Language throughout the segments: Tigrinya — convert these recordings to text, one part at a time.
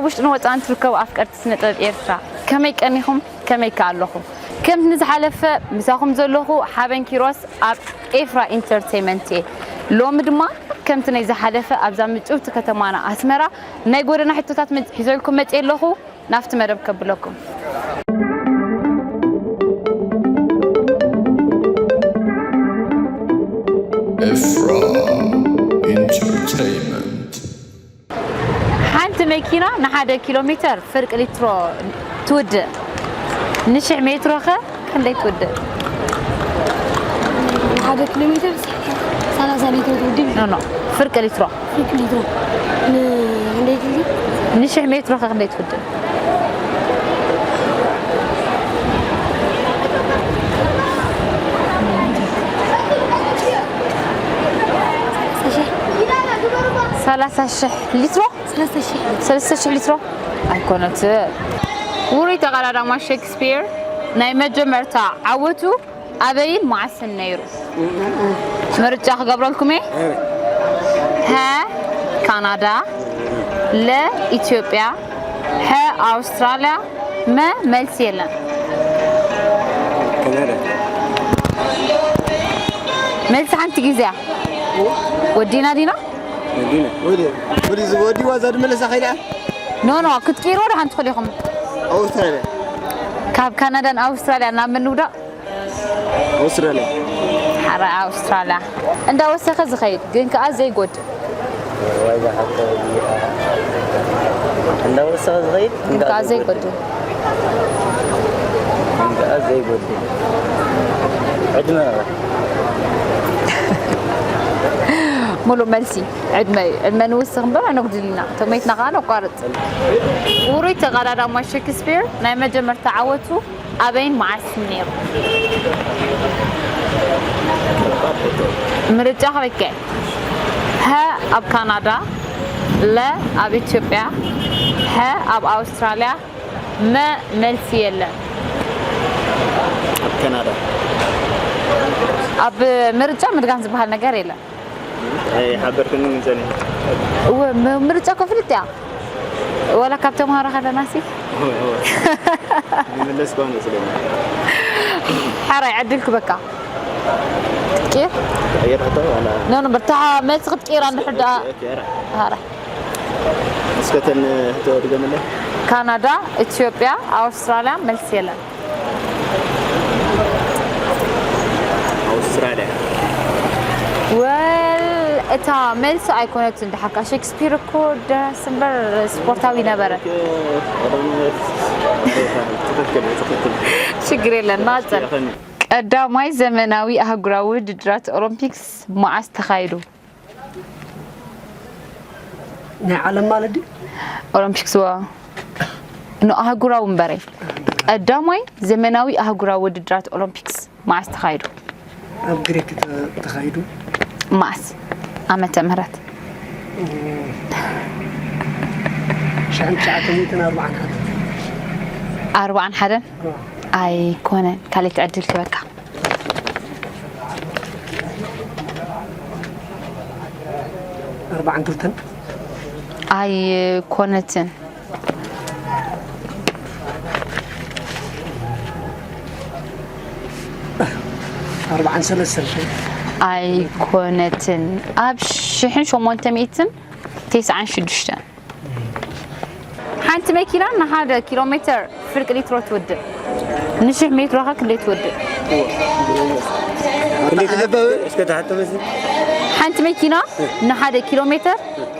ውሽጥን ወጻእን ትርከቡ ኣፍቀርቲ ስነ ጥበብ ኤርትራ፣ ከመይ ቀኒኹም? ከመይ ከ ኣለኹም? ከምቲ ንዝሓለፈ ምሳኹም ዘለኹ ሓበን ኪሮስ ኣብ ኤፍራ ኢንተርቴይመንት እየ። ሎሚ ድማ ከምቲ ናይ ዝሓለፈ ኣብዛ ምጭውቲ ከተማና ኣስመራ ናይ ጎደና ሕቶታት መጽ-፣ ሒዘልኩም መጽየ ኣለኹ። ናብቲ መደብ ከብለኩም። ኤፍራ ኢንተርቴይመንት። ሓንቲ መኪና ንሓደ ኪሎ ሜተር ፍርቂ ሊትሮ ትውድእ። ንሽሕ ሜትሮ ኸ ክንደይ ትውድእ? ንሓደ ኪሎ ሜተር ሰላሳ ሊትሮ ትውድእ። ኖ፣ ኖ፣ ፍርቂ ሊትሮ። ፍርቂ ሊትሮ። ን-፣ ክንደይ ትውድእ? ንሽሕ ሜትሮ ኸ ክንደይ ትውድእ? ሰላሳ ሺሕ። ሰላሳ ሺሕ ሊትሮ? ሰለስተ ሺሕ። ሰለስተ ሺሕ ሊትሮ? ኣይኮነትን። ውሩይ ተቐዳዳማይ ሼክስፒር ናይ መጀመርታ ዓወቱ ኣበይን መዓስን ነይሩ? ምርጫ ክገብረልኩም እየ። ሃ፣ ካናዳ፣ ለ፣ ኢትዮጵያ፣ ሐ፣ ኣውስትራልያ፣ መ፣ መልሲ የለን። ካናዳ። መልሲ ሓንቲ ግዜ እያ። ወዲና ዲና? ወዲና። ወዲ፣ ወዲ፣ ወዲ ዋዛ ድመለሳ ከይዳ? ኖ፣ ኖ፣ ክትቅይርዎ ዶ ሓንቲ ክልኢኹም? ኣውስትራልያ። ካብ ካናዳን ኣውስትራልያ ናብ ምንውዳቕ? ኣውስትራልያ። ሓራ ኣውስትራልያ። እንዳወሰኸ ዝኸይድ ግን ከኣ ዘይጎድእ። ዋይ ዝሓፍቶ እዚኣ። እንዳወሰኸ ዝኸይድ ግን ከኣ ዘይጎድእ። ግን ከኣ ዘይጎድእ። ዕድመ። ሙሉእ መልሲ ዕድመ እዩ። ዕድመ ንውስኽ እምበር ኣይነጉድል ኢና። ተመይትና ከኣ ነቋርጽ። ውሩይ ተቐዳዳማይ ሸክስፒር ናይ መጀመርታ ዓወቱ ኣበይን መዓስን ነይሩ? ምርጫ ክበከ። ሀ ኣብ ካናዳ፣ ለ ኣብ ኢትዮጵያ፣ ሐ ኣብ ኣውስትራልያ፣ መ መልሲ የለን። ኣብ ካናዳ። ኣብ ምርጫ ምድጋም ዝበሃል ነገር የለን። ኣይሓበርክንን ጸኒሑ። እወ፣ ም-፣ ምርጫ እኮ ፍልጥ እያ። ወላ ካብ ተምሃሮ ከለና ሲ። እወ፣ እወ። ይምለስ ከሆነ ስለኛ። ሓራይ ዕድል ክበካ። ክትቅይር? ቀይር ኣቶ ዋላ? ኖ፣ ኖ፣ በርታ መልሲ ክትቅይር እንድሕር ደኣ። ኦኬ፣ ኦኬ፣ ሓራይ። ሓራይ። እስከ ተን ህቶ ድገምለ። ካናዳ፣ ኢትዮጵያ፣ ኣውስትራልያ መልሲ የለን። ኣውስትራልያ። ወል፣ እታ መልሲ ኣይኮነትን። ደሓካ ሼክስፒር እኮ ደራሲ እምበር ስፖርታዊ ነበረ። ትክክል፣ ትክክል። ሽግር የለን፣ ናጽር። ቀዳማይ ዘመናዊ ኣህጉራዊ ውድድራት ኦሎምፒክስ መዓስ ተኻይዱ? ናይ ዓለም ማለት ድዩ? ኦሎምፒክስ ዋ-፣ ኖ፣ ኣህጉራዊ እምበረ። ቀዳማይ ዘመናዊ ኣህጉራዊ ውድድራት ኦሎምፒክስ መዓስ ተኻይዱ? ኣብ ግሪክ ተ-፣ ተኻይዱ። መዓስ? ዓመተ ምህረት? ሽሕን ትሽዓተ ሚእትን ኣርባዓን ሓደን። ኣርባዓን ሓደን? ዋ። ኣይኮነን። ካልእ ዕድል ክበካ። ኣርባዓን ክልተን? ኣይኮነትን። ኣርባዓን ሰለስተን? ኣይኮነትን። ኣብ ሽሕን ሸሞንተ ሚእትን ተስዓን ሽዱሽተን። ሓንቲ መኪና ንሓደ ኪሎ ሜትር ፍርቂ ሊትሮ ትውድእ። ንሽሕ ሜትሮ ኸ ክንደይ ትውድእ? እስከ ተሓተ መሲ። ሓንቲ መኪና ንሓደ ኪሎ ሜትር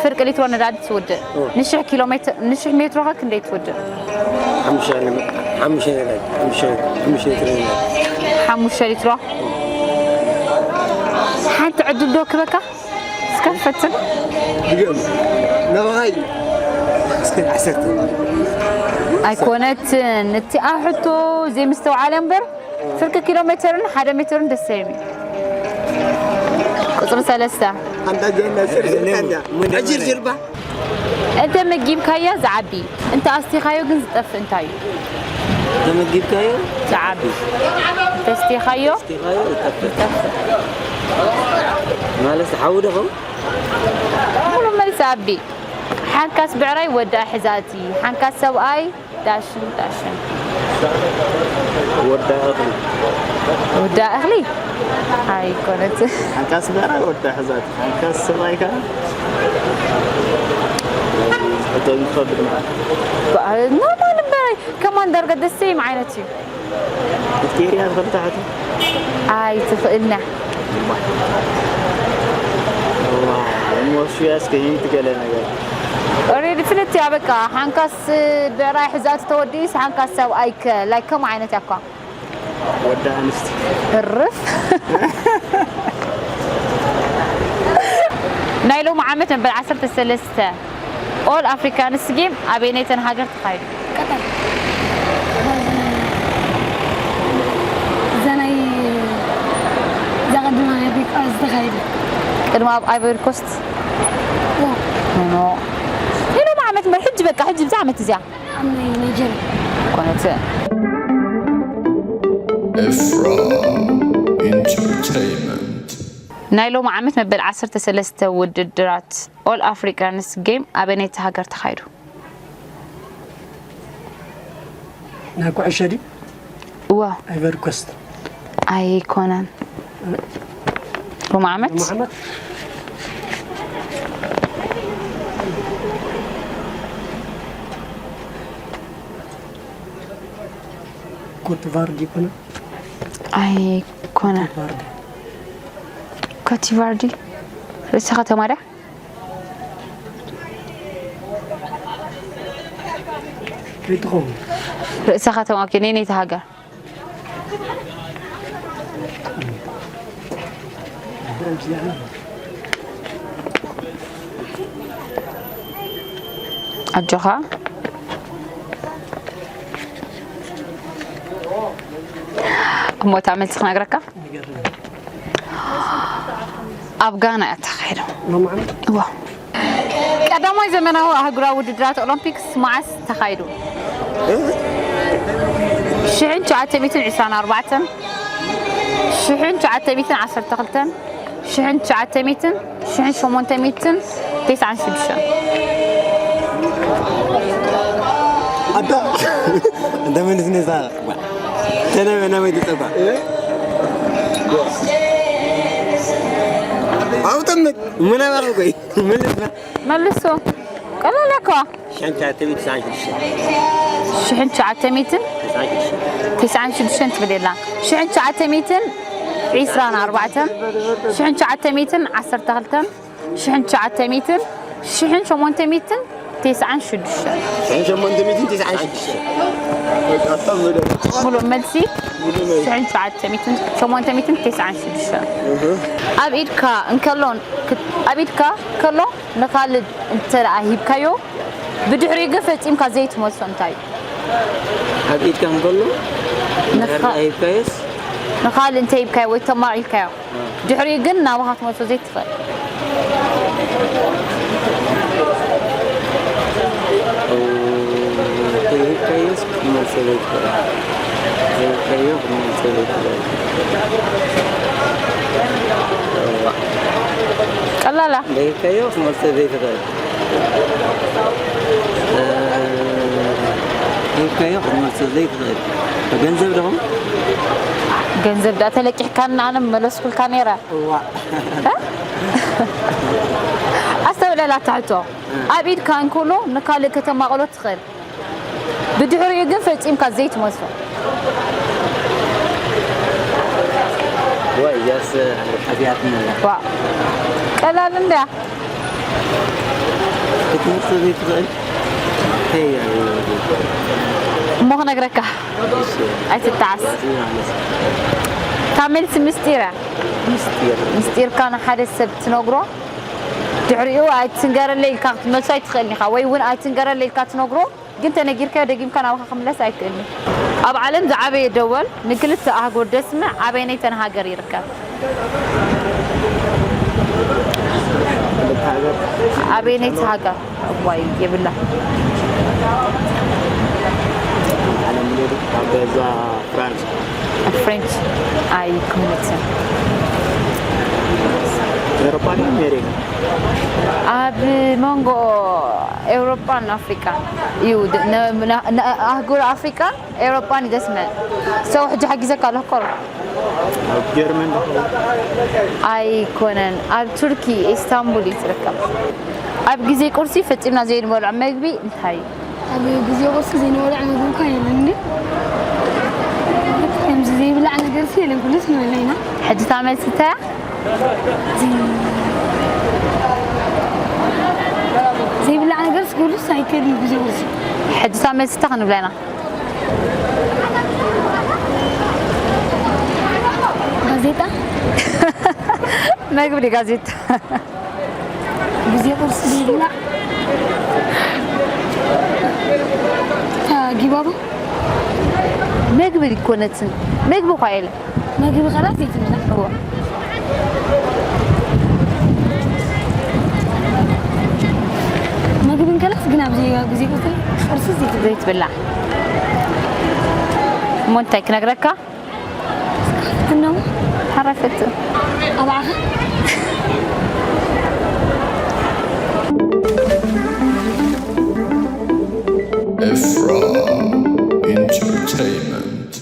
ፍርቂ ሊትሮ ነዳዲ ትውድእ። ንሽሕ ኪሎ ሜትር፣ ንሽሕ ሜትሮ ኸ ክንደይ ትውድእ? ሓሙሽተ ነጥቢ፣ ሓሙሽተ ነጥቢ፣ ሓሙሽተ፣ ሓሙሽተ ሊትሮ ነዳዲ። ሓሙሽተ ሊትሮ። ሓንቲ ዕድል ዶ ክበካ? እስከ ፈትን። ድገም። ነብኻ ኢሉ። እስከ ዓሰርተ። ኣይኮነትን። እቲኣ ሕቶ ዘይምስተውዓለ እምበር፣ ፍርቂ ኪሎ ሜትርን ሓደ ሜትርን ደስ ይብል። ቁጽሪ ሰለስተ። ኣንታ ጀና ስር ስር ኣንታ። ሕጂ ጅርባ። እንተ መጊብካያ ዝዓቢ፣ እንተ ኣስቲኻዮ ግን ዝጠፍእ እንታይ እዩ? እንተ መጊብካዮ ዝዓቢ። እንተ ኣስቲኻዮ ኣስቲኻዮ ዝጠፍእ። ዝጠፍእ። ማለት ሓዊ ዶ ኸውን? ሙሉ መልሲ ኣቢ። ሓንካስ ብዕራይ ወዳ ሕዛቲ፣ ሓንካስ ሰብኣይ ዳሽን ዳሽን። ወዳ እኽሊ። ወዳ እኽሊ ኣይኮነት። ሓንካስ ብዕራይ ወዳ ሕዛቲ፣ ሓንካስ ሰብኣይ ከዓ እቶም ዝኸብድ ማለት። ኖርማል እምበራይ ከማን ዳርጋ ደስ ይም ዓይነት እዩ። ክትቀይርያ ትኽእል ታሕቲ። ኣይትኽእልና። እሞ ሽያስ ከይን ትገለ ነገር። ኦሬዲ ፍልት እያ በቃ። ሓንካስ ብዕራይ ሕዛቲ ተወዲስ ሓንካስ ሰብኣይ ከ ላይ ከም ዓይነት ያኳ ወዳ ኣንስቲ። እርፍ። ናይ ሎሚ ዓመት መበል ዓሰርተ ሰለስተ ኦል ኣፍሪካንስ ጌም ኣበየነይተን ሃገር ተኻይዱ? ቀጠር እዛ ናይ እዛ ቀድማ ናይ ኣፍሪቃ ዝተኻየደ ቅድሚ ኣብ ኣይቨሪ ኮስት ዋ ኖ ናይ ሎሚ ዓመት እምበር ሕጂ በቃ ሕጂ ብዛ ዓመት እዚኣ ኣብ ናይ ናይጀርያ ኮነት። Efra Entertainment. ናይ ሎሚ ዓመት መበል ዓሰርተ ሰለስተ ውድድራት ኦል ኣፍሪካንስ ጌም ኣበየነይቲ ሃገር ተኻይዱ? ናይ ኩዕሾ ድዩ? እዋ ኣይቨሪ ኮስት ኣይኮነን። ሎሚ ዓመት ሎሚ ዓመት ኮትቫርድ ይኮነ ኣይኮነን። ቫርድ ኮቲቫርዲ ርእሲ ከተማ ድያ? ከይትኸውን ርእሰ ከተማ ኦኬ፣ ነይነይቲ ሃገር። ኣጆኻ። እሞ እታ መልሲ ክነግረካ። ኣብ ጋና እያ ተኻይዶ። ሎሚ ዓመት እዋ ቀዳማይ ዘመናዊ ኣህጉራዊ ውድድራት ኦሎምፒክስ መዓስ ተኻይዱ? ሽሕን ትሽዓተ ሚእትን ዕስራን ኣርባዕተን፣ ሽሕን ትሽዓተ ሚእትን ዓሰርተ ክልተን፣ ሽሕን ትሽዓተ ሚእትን፣ ሽሕን ሸሞንተ ሚእትን፣ ተስዓን ሽዱሽተን። ኣታ እንተ መልስ ነዛ ተነበ ናበይ ትጸባ ኣውጥምት ምናባኹ ኮይ መልስ መልሶ ቀላል እኮ ሸንቻ ተቢት ሳንሽ ሽሕን ትሽዓተ ሚእትን ተስዓን ሽዱሽተን ትብል የላ ሽሕን ትሽዓተ ሚእትን ዕስራን ኣርባዕተን ሽሕን ትሽዓተ ሚእትን ዓሰርተ ክልተን ሽሕን ትሽዓተ ሚእትን ሽሕን ሸሞንተ ሚእትን ተስዓን ሽዱሽተን ሸሞንተ ሚእትን ተስዓን ሽዱሽተን ሙሉእ መልሲ ሽሕን ትሽዓተ ሚእትን ሸሞንተ ሚእትን ተስዓን ሽዱሽተን ኣብ ኢድካ እንከሎ ኣብ ኢድካ ከሎ ንኻልድ እንተ ደኣ ሂብካዮ ብድሕሪኡ ግን ፈጺምካ ዘይትመልሶ እንታይ እዩ? ኣብ ኢድካ እንከሎ ንኻ- ሂብካዮስ ንኻልእ እንተ ሂብካዮ ወይ ተማቒልካዮ ድሕሪኡ ግን ናባኻ ትመልሶ ዘይትኽእል ሂብካዮስ ክትመልሶ ዘይትኽእል ሂብካዮ ክትመልሶ ዘይትኽእል ቀላላ ሂብካዮ ክትመልሶ ዘይትኽእል ሂብካዮ ክትመልሶ ዘይትኽእል ገንዘብ ዶኹም ገንዘብ ዳ ተለቂሕካና ኣነ መለስኩልካ ነይረ እዋ ኣስተውዕለላ ትሕቶ ኣብ ኢድካ እንከሎ ንካልእ ከተማቕሎ ትኽእል ብድሕሪኡ ግን ፈጺምካ ዘይትመልሶ ወይ እዚኣስ ሓዚኣትኒ ኣላ ዋ ቀላል እንድያ ክትመልሶ ዘይትኽእል እንታይ እያ እሞ ክነግረካ ኣይትጠዓስ እታ መልሲ ምስጢር እያ ምስጢር ምስጢርካ ንሓደ ሰብ ትነግሮ ድሕሪኡ ኣይትንገረለይ ኢልካ ክትመልሶ ኣይትኽእልን ኢኻ ወይ እውን ኣይትንገረለይ ኢልካ ትነግሮ ግን ተነጊርካዮ ደጊምካ ናባኻ ክምለስ ኣይክእልን እዩ ኣብ ዓለም ዝዓበየ ደወል ንክልተ ኣህጉር ደስምዕ ኣበየነይተን ሃገር ይርከብ ኣበየነይቲ ሃገር እዋይ የብላ ዓለም ኣብ ገዛ ፍራንስ ፍሬንች ኣይክምልትን ኤውሮጳ ድዩ ኣሜሪካ? ኣብ መንጎ ኤውሮጳን ኣፍሪቃን እዩ። ድ-፣ ነ-፣ ነ-፣ ነ-፣ ኣህጉር ኣፍሪቃን ኤውሮጳን እዩ ደስ ምበል። ሰው ሕጂ ሓጊዘካ ኣለኩ። ኣብ ጀርመን ዶ? ኣይኮነን፣ ኣብ ቱርኪ ኢስታንቡል እዩ ትርከብ። ኣብ ግዜ ቁርሲ ፈጺምና ዘይንበልዖ መግቢ እንታይ እዩ? ኣብ ግዜ ቁርሲ ዘይንበልዖ መግቢ እኳ የለን፣ ግን ከምዚ ዘይብላዕ ነገርሲ የለን፣ ኩሉስ ንበልዕ ኢና። ሕጂ እታ መልሲ እንታይ እያ? ዘይ-፣ ዘይብላዕ ነገርሲ ኩሉስ ኣይከድን ግዜ ቁርሲ። ሕጂ እታ መልሲ እንታይ ክንብላ ኢና? ጋዜጣ? መግቢ ድዩ ጋዜጣ? ግዜ ቁርሲ ዘይብላዕ እታ ጊባቦ? መግቢ ኣይኮነትን። መግቢ እኳ የለ። መግቢ ከላስ ዘይትብላዕ። እወ። መግቢ እንከላስ ግን ኣብዚ ግዜ ቁርሲ፣ ቁርሲ ዘይትብላዕ። ዘይትብላዕ። እሞ እንታይ ክነግረካ? ትነው ሓረፈት። ኣባዓኸ? ኤፍራ ኢንተርቴይንመንት።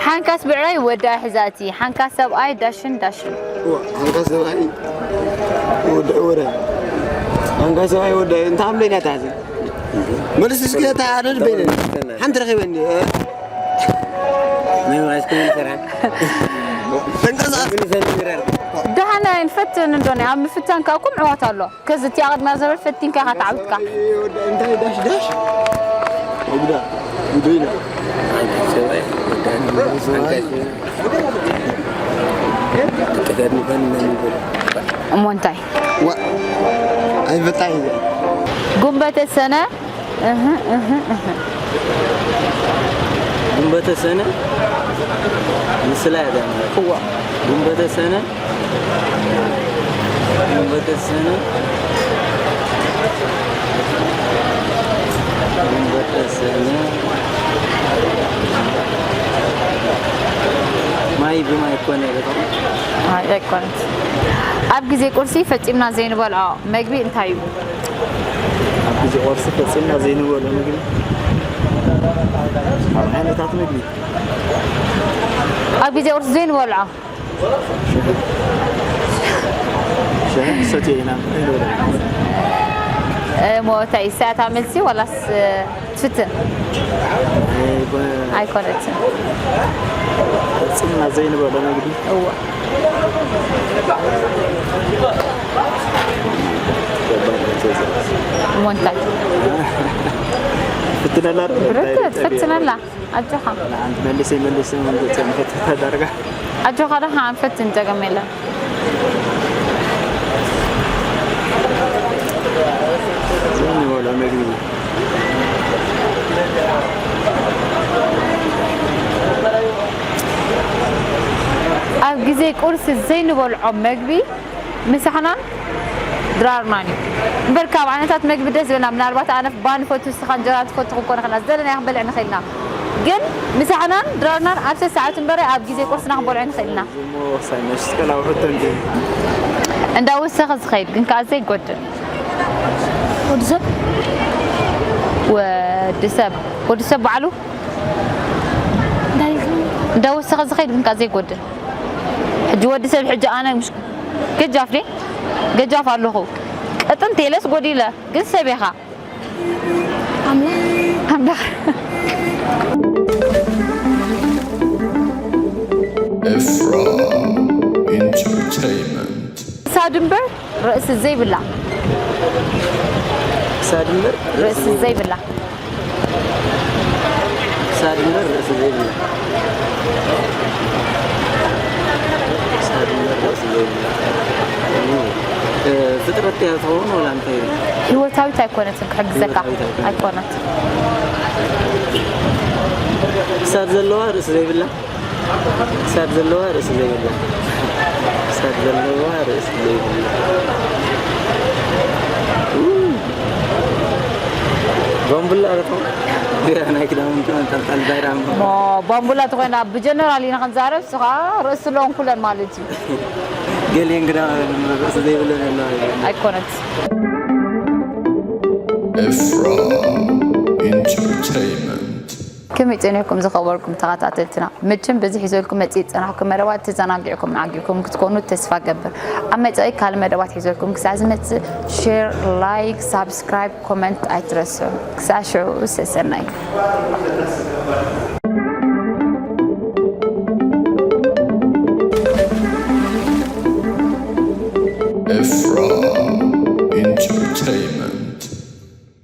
ሓንካስ ብዕራይ ወዳ ሕዛቲ፣ ሓንካስ ሰብኣይ ዳሽን ዳሽን። እዋ፣ ሓንካስ ሰብኣይ ወዳ ወዳ። ሓንካስ ሰብኣይ ወዳ እንታይ ኣምለና ታዚ? መልስ እስከ ተዓደድ በይነን። ሓንቲ ረኺበኒ። ናይ ማስክ ምን ይሰራል? ተንቀሳቀስ። ምን ይሰራል? ደሓን ኣይንፈትን እንዶ ናይ ኣብ ምፍታን ከኣ እኮ ምዕዋት ኣሎ። ከዚ እቲኣ ቅድሚያ ዘበል ፈቲንካ ኢኻ ተዓዊትካ። እንታይ ዳሽ ዳሽ? ወግዳ፣ ጉዶይና። ሰብኣይ፣ ወዳኒ፣ ሰብኣይ። ተጋድመን መን ይበል? እሞ እንታይ? ዋ፣ ኣይበጣይ። ጉንበተ ሰነ፣ እህ፣ እህ፣ እህ። ጉንበተ ሰነ ምስላ እያ ዳማ። እዋ። ጉንበተ ሰነ፣ ጉንበተ ሰነ፣ ጉንበተ ሰነ። ማይ ብማይ ኮነ በጣም። ኣይ፣ ኣይኮነት። ኣብ ግዜ ቁርሲ ፈጺምና ዘይንበልዖ መግቢ እንታይ እዩ? ኣብ ግዜ ቁርሲ ፈጺምና ዘይንበልዖ መግቢ፣ ካብ ዓይነታት መግቢ። ኣብ ግዜ ቁርሲ ዘይንበልዖ? ሽሕ። ሽሕ ንሰትዮ ኢና፣ እንታይ ንበልዖ? እሞ እንታይ እዩ? እሳ እታ መልሲ ዋላስ፣ እ፣ ትፍትን? ኣይኮነ-፣ ኣይኮነትን። ፈጺምና ዘይንበልዖ መግቢ። እዋ። እሞ እንታይ? ፍትነላ ዶ? ብርክት፣ እንታይ ፈትነላ። ኣጆኻ። ንዓንቲ መልሰይ፣ መልሰይ፣ መልሰይ፣ መልሰይ፣ ተዳርጋ። ኣጆኻ፣ ደሓን ፈትን፣ ጸገም የለን። ዝም በላ መግቢ። ኣብ ግዜ ቁርሲ ዘይንበልዖ መግቢ ምሳሕናን ድራርናን እዩ። እምበር ካብ ዓይነታት መግቢ ደስ ዝብለና፣ ምናልባት ኣነ ባኒ ፈቱ፣ ንስኻ እንጀራ ትፈቱ ክንኮን ንኽእል ኢና፣ ዝደለናዮ ክንበልዕ ንኽእል ኢና። ግን ምሳሕናን ድራርናን ኣብ ሰሰዓት እምበር ኣብ ግዜ ቁርስና ክንበልዖ ንኽእል ኢና። እሞ ወሳኝ ነሽ፣ እስከ ናብ ሕቶ እንጂ። እንዳወሰኸ ዝኸይድ ግን ከኣ ዘይጎድእ። ወዲ ሰብ? ወዲ ሰብ። ወዲ ሰብ ባዕሉ? እንታይ ኢልክኒ? እንዳወሰኸ ዝኸይድ ግን ከኣ ዘይጎድእ። ሕጂ ወዲ ሰብ፣ ሕጂ ኣነ ምሽ-፣ ገጃፍ ድየ? ገጃፍ ኣለኹ። ቅጥንቲ ኢለስ ጎዲለ፣ ግን ሰብ ኢኻ። ኣምላኽ። ኣምላኽ። ኤፍራ ኢንተርቴይንመንት። ክሳድ እምበር ርእሲ ዘይብላ። ክሳድ እምበር ርእሲ ዘይብላ። ክሳድ እምበር ርእሲ ዘይብላ። ክሳድ እምበር ርእሲ ዘይብላ። እ፣ ፍጥረት እያ ትኸውን ወላ እንታይ? ህይወታዊት ኣይኮነትን፣ ክሕግዘካ። ህይወታዊት ኣይኮነትን። ኣይኮነትን። ክሳድ ዘለዋ ርእሲ ዘይብላ። ክሳድ ዘለዋ ርእሲ ዘይብላ። ክሳድ ዘለዋ ርእሲ ዘይብላ። ኡ። ባምቡላ ዶ ትኾን? ያ ናይ ክዳውንቲ መንጠልጠሊ ባይራ እሞ። እሞ ባምቡላ ተኾይና ብጀነራል ኢና ክንዛረብ፣ እሱ ኸዓ ርእሲ ኣለወን ኩለን ማለት እዩ። ገሊአን ግዳ ርእሲ ዘይብለን ኣለዋ። ኣይኮነት። Efra Entertainment. ከመይ ጸኒሕኩም ዝኸበርኩም ተኸታተልትና? መቸም በዚ ሒዘልኩም መጽእ ዝጸናሕኩም መደባት ተዘናጊዕኩም ዓጊብኩም ክትኮኑ ተስፋ ገብር። ኣብ መጻኢ ካልእ መደባት ሒዘልኩም ክሳዕ ዝመጽእ ሼር፣ ላይክ፣ ሳብስክራይብ፣ ኮመንት ኣይትረስዑ። ክሳዕ ሽዑ ሰሰናዩ።